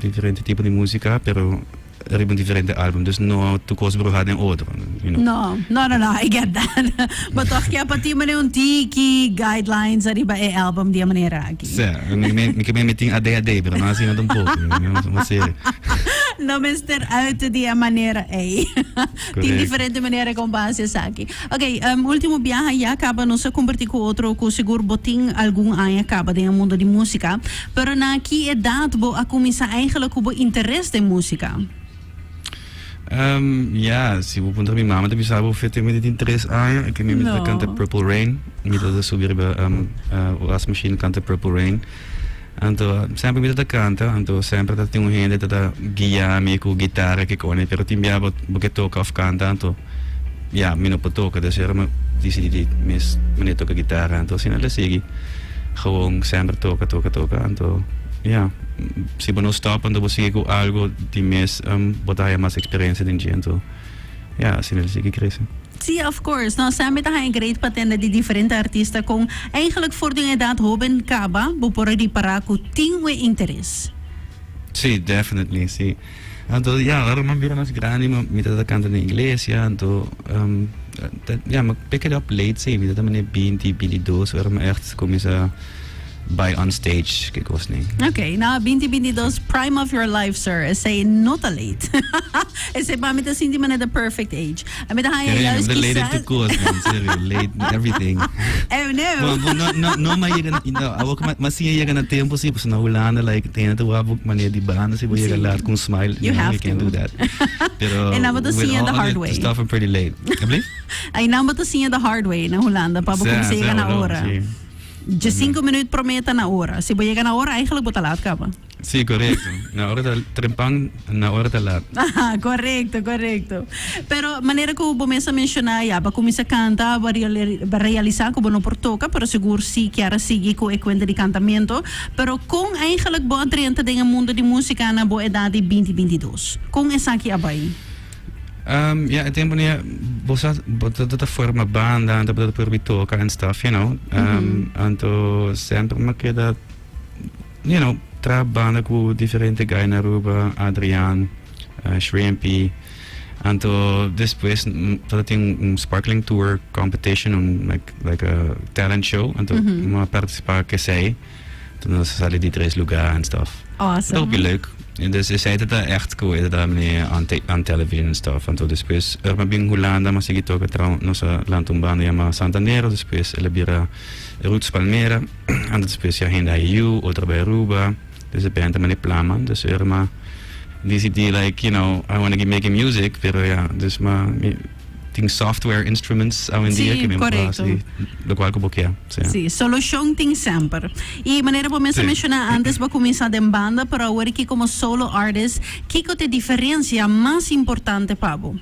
Diferente tipo di musica, pero riba un diferente album. Dus no tur cos bruha den otro. No, no, no, no, I get that. Maar toch kier pa tin manera un tiki guidelines ariba e album di e manera aki. Sí, mi ke mi tin ADHD, pero no asina tampoco. Ma serio. No mester uit di e manera ei. Tin diferente manera con bo haci esaki. Ok, ultimo biaha ya caba nos a comparti cu otro cu sigur bo tin algun aña caba den e mundo di musica. Pero na ki edad bo a cuminsa eigenlijk cu bo interes den musica? Ya, si bo puntra mi mama ta bisa bo fete mi tin 3 aña cu mi ta canta Purple Rain. Mi ta subi riba wasmachine canta Purple Rain. Anto semper mi ta canta, anto semper ta tin un hende ta guia mi cu guitarra ke cone, pero tin bia bo bo ke toca of canta, anto ya mi no por toca, dus era mi dicidi di mes manera toca guitarra, anto asina el a sigui gewoon semper toca, toca, toca, anto ya, si bo no stop anto bo sigui cu algo di mes, bo ta haya mas experiencia den dje, anto ya, asina el a sigui crece. Sí, of course. No, semper ta haña great pa tende di diferente artista con eigenlijk for di un edad hoben caba bo por a ripara cu tin un interes. Sí, definitely, sí. Anto, ya, ora mi a bira mas grandi, mi tabata canta den iglesia, anto, ya, mi a pick it up late, sí, mi tabata manera 20, 22, ora mi echt cuminsa bai on stage, ke kos ni. Ok, nou 20, 22, prime of your life, sir. Esei no ta late. Esei pa mi ta sinti manera the perfect age. A mi ta haña juist quizás. Late in kos, man, serio, late in everything. Oh no. Bon, no, no, no ma yega, no, awor ma siña yega na tempo si, pasobra na Hulanda like tene ta wak manera di banda si bo yega laat ku un smile, you know, have you can't to do that. Pero En nan bo ta with siña all the hard other way. stuff I'm pretty late. Alsjeblieft? Ay nan bo ta siña the hard way na Hulanda pa bo Sí, kuminsá sí, yega na awor, ora. sí. 5 minuut promé ta na ora. Si bo yega na ora, eigenlijk bo ta laat kaba. Sí, korekto. Na ora ta trempan, na ora ta laat. Aha, korekto, korekto. Pero manera ku bo mes a menshoná ya, bo a kuminsá kanta, bo a bo a realisá ku bo no por toka, pero sigur si kier a sigui ku e kuenta di kantamentu. Pero kon eigenlijk bo a drenta den e mundo di músika na bo edat di 20, 22? Kon esaki a bai? Ya, e tempo nia bo sa bo ta ta forma banda, anto bo ta purbi toca en stuff. Anto semper mi a keda traha banda cu diferente guy na Aruba, Adrian, Shrimpy. Anto despues tabatin un sparkling tour competition, un like like a talent show, anto mi a participa cu esey. Anto nos a sali di tres lugar en stuff. Awesome. Hopi leuk. En dus esey ta echt cool. E ta meneer on television en stuff. Anto despues ora mi a bin Hulanda mi a sigui toca trou nos a lanta un banda yama Santanero. Despues el a bira Roots Palmera. Anto despues ya hende a yu, otro bai Aruba. Dus e band ta mane plama. Dus ora mi a dicidi like I wanna keep making music pero ya dus mi a tin software instruments awendia Sí, ke mi por korekto. hasi lokual ku bo ke. Sí. Sí, solushon tin semper. I manera bo mes a menshoná antes bo a kuminsá den banda, pero awor aki komo solo artist, kiko ta e diferensia mas importante pa bo?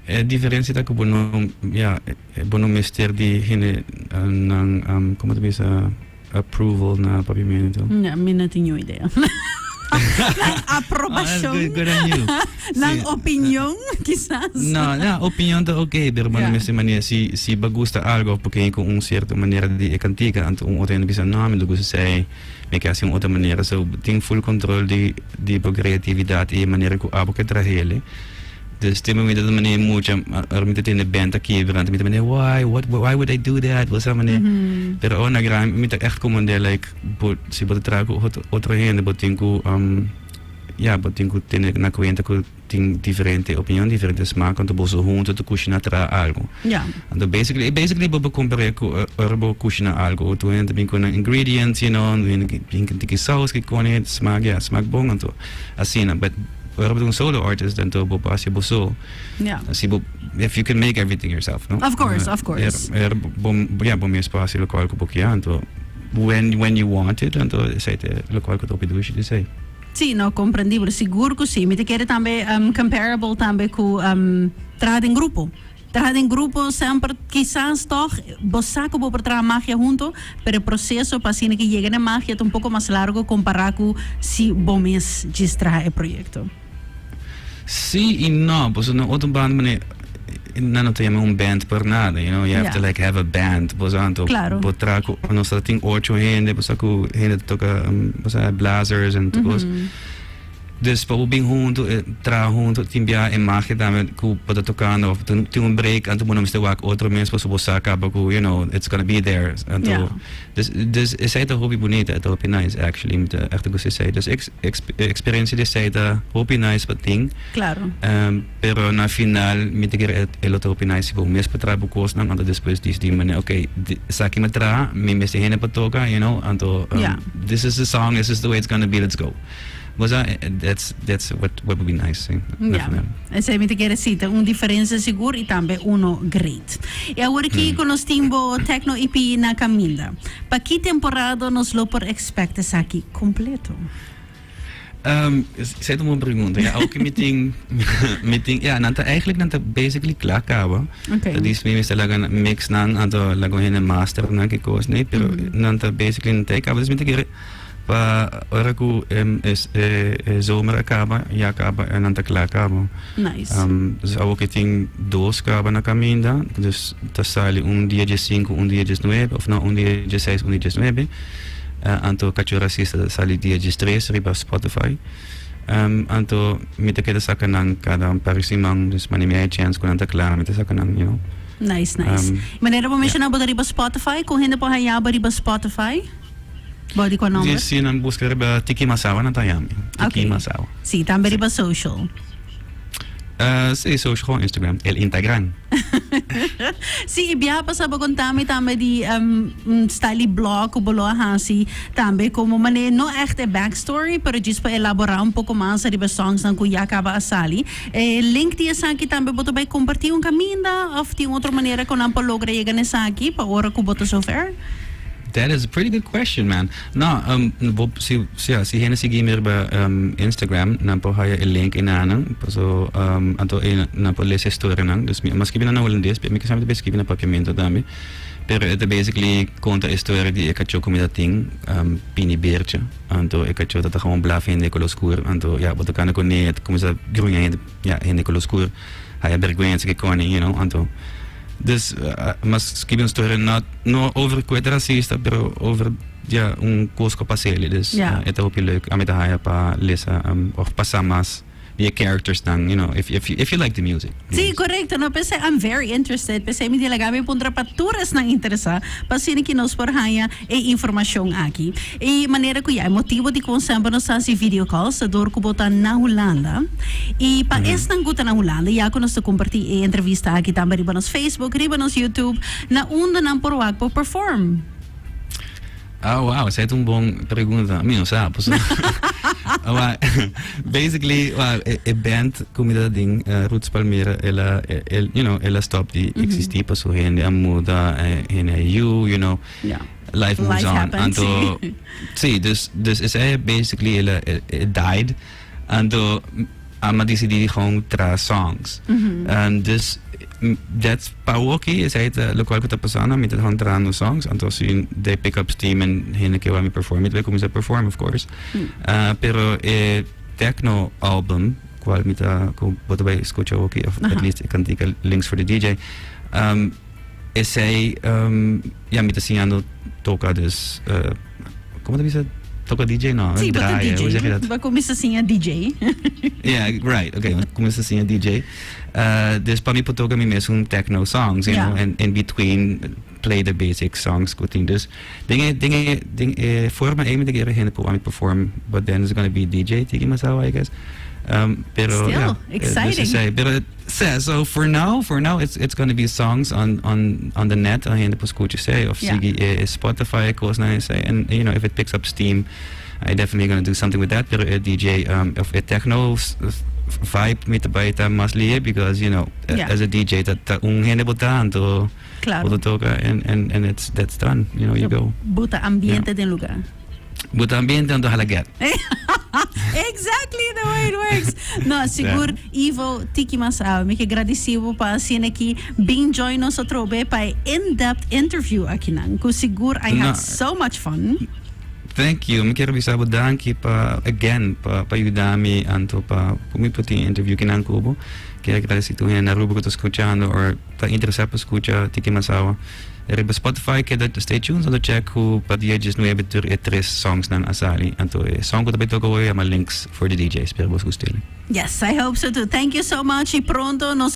E diferensia ta ku bo no, ya, bo no mester di hende nan, komo ta bisa, approval na papiamentu. Ya, mi no tin niun idea. Nan aprobashon. Ah, good, good on you. Nan Sí. opinion, kisas. No, ja, opinion ta oké, pero bo no mester manera, si bo gusta algo of bo ken ku un sierto manera di e kantika, anto un otro hende bisa, no, mi no gusta esei, mi ke hasi un otro manera. So, bo tin full control di bo kreatividat i e manera ku abo ke trahele. Dus tin momento ta manera mucha, ora mi ta tende band ta kibra, anto mi ta manera, why, what, why would I do that? Bo sa manera. Pero ora na gran mi ta echt komprende like bo, si bo ta traha ku otro hende bo tin ku, ya, bo tin ku tene na kuenta ku tin diferente opinion, diferente smaak, anto boso hunto ta kushina traha algo. Anto basically, basically bo por kompare ku ora bo kushina algo, tur hende ta bin ku nan ingredients, hende bin ku tiki saus ke kone smaak, ya, smaak bon, anto asina, but ora bo ta un solo artist anto bo por hasi bo so. Si bo, if you can make everything yourself, no? Of course, of course. Er, bo, ya, bo mes por hasi lokual ku bo kier, anto when you want it, anto esei ta lokual ku ta hopi dushi di esei. Sí, no, komprendibel, sigur ku sí. Mi ta kere tambe comparable tambe ku traha den grupo. Traha den grupo semper kisas tog bo sa ku bo por traha magia hunto, pero e proseso pa asina ke yega na e magia ta un poko mas largo kompará ku si bo mes djis traha e proyekto. Sí i no, pasobra na otro banda manera. Nan no ta yama un band por nada, you have to like have a band, bo sa anto bo tra ku nos ta tin ocho hende, bo sa ku hende ta toka bo sa blazers en tur kos. Dus pa bo bin huntu traha huntu tin bia e magia tambe ku bo ta tokando of tin un break anto bo no mester wak otro mes pasobra bo sa kaba ku you know it's gonna be there anto dus dus esei ta hopi bunita e ta hopi nice actually mi ta echt gusta esei dus e experiencia di esei ta hopi nice pa tin. Pero na final mi ta kere e lo ta hopi nice si bo mes por traha bo kosnan anto despues disidí manera ok esaki mi a traha mi mester hende pa toka you know anto this is the song this is the way it's gonna be let's go bo sa that's that's what what would be nice si na Ya final. Esei mi ta kere si ta un diferencia sigur y tambe uno great. Y awor aki cu nos tin bo Techno EP na caminda pa ki temporada nos lo por expect esaki completo? Esei ta un bon pregunta. Ja, aunke mi tin, mi tin, ja, nan ta eigenlijk, nan ta basically kla kaba. Okay. Ta dis mi mester laga mix nan, anto laga un hende master nan ki kos, nee, pero nan ta basically nan ta e kaba. Dus mi ta kere pa ora ku es e e zomer a kaba, ya kaba nan ta kla kaba. Nice. Dus awor ke tin dos kaba na kaminda, dus ta sali un dia diesinku, un dia diesnuebe, of no, un dia dieseis, un dia diesnuebe. Anto Cacho Racista ta sali dia diestres riba Spotify. Anto mi ta keda saca nan cada un par di siman, dus mane mi haya chance cu nan ta cla mi ta saca nan, you know. Nice, nice. Manera bo menciona bo ta riba Spotify, con hende por haya bo riba Spotify? Bo di cua nomber? Si nan busca riba Tiki Masawa nan ta haya mi. Tiki Masawa. Si, tambe riba social. Si, social gewoon Instagram, el Intagram. Si, i biaha pasá bo konta mi tambe di un style di blog ku bo lo a hasi tambe komo manera, no ègt e backstory, pero djis pa elaborá un poko mas riba e songsnan ku ya kaba a sali. E link di esaki tambe bo ta bai kompartí un kaminda òf tin otro manera ku nan por logra yega na esaki pa ora ku bo ta zover? That is a pretty good question, man. No, bo, si, si, ja, si hende sigui mi riba Instagram, nan por haya e link enanan, paso, anto e, nan por lesa e storianan. Dus mi, mi a skibi nan na hulandes, pero mi ke sa mi ta bay skibi na papiamento tambe. Pero e ta basically konta e storia di e kachó ku mi ta tin, Pini Beertje. Anto e kachó ta ta gewoon blaf hende koló skur. Anto, ja, bo ta kanda kuné, e ta kuminsá gruña hende, ja, hende koló skur. Haya bergwensa ke koni, you know, anto. Dus, mi a skibi un storia not, no over ku e ta rasista, pero over, ja, un kos ku a pas'el. Dus, e ta hopi leuk. Ami ta haya pa lesa of pa sa mas di e charactersnan, you know, if, if, if you like the music. Sí, korekto. No, p'esei I'm very interested. P'esei mi di laga mi puntra pa tur esnan interesá, pa asina ki nos por haña e informashon aki. E manera ku ya e motibo di kon semper nos ta hasi video calls ta dor ku bo ta na Hulanda. I pa esnan ku ta na Hulanda, ya ku nos ta kompartí e entrevista aki tambe riba nos Facebook, riba nos YouTube, na unda nan por wak bo perform? Ah, wow, esei ta un bon pregunta. Mi no sa, pasobra basically, wow, e band ku mi ta den, Roots Palmera, el a, el, you know, el a stop di existi pasobra hende a muda, hende a yu, you know. Life moves Life on. happens, Anto, sí. sí, dus, dus esei basically el a, it died. Anto, ami a disidí di gewoon traha songs. En dus, that's pa awoki, esei ta lokual ku ta pasando, mi ta gewoon trahando songs. Anto si they pick up steam en hende ke wou mi perform, mi ta bai kuminsá perform, of course. Pero e techno album, kual mi ta, ku bo ta bai skucha awoki, of at least e kantika Links for the DJ, Esei, ya mi ta siñando toca dus, como ta bisa toca DJ? No, Sí, bo ta draaien, hoe zeg je DJ. dat? Bo cuminsa siña DJ. Yeah, right, okay, mi cuminsa siña DJ. Dus pa mi por toca mi mesun techno songs, you know, and in between play the basic songs cu tin. Dus den e, den e, den e forma ei mi ta kere hende por wou mi perform, but then it's gonna be DJ Tiki Masawa, I guess. Pero, Still, yeah, dus exciting. esei, pero Sa, so for now, for now it's it's gonna be songs on on on the net, a hende por scucha esey of sigui e Spotify e cosnan esey and you know if it picks up steam I definitely gonna do something with that pero e DJ of e techno vibe mi ta bay ta mas lihe because you know as a DJ ta ta un hende bo ta anto bo ta toca and and and it's that's done you know you go. Bo ta ambiente den lugar. Bo ta ambiente anto hala get. Exactly the way it works. No, sigur Ivo tiki mas awe. Mi ke gradisi bo pa asina aki bin join nos atrobe pa e in-depth interview akinan. Ku sigur I had so much fun. Thank you. Mi kier bisa bo danki pa again pa yuda mi anto pa mi por tin interview akinan cu bo. Kier agradeci tur hende na Aruba cu ta scuchando or ta interesa pa scucha Tiki Masawa. Riba Spotify, keda stay tuned, anto check cu pa dia 19 tur e tres songs nan a sali. Anto e song cu ta bay toca hoy yama "Links for the DJ". Spero bo gusta. Yes, I hope so too. Thank you so much y pronto nos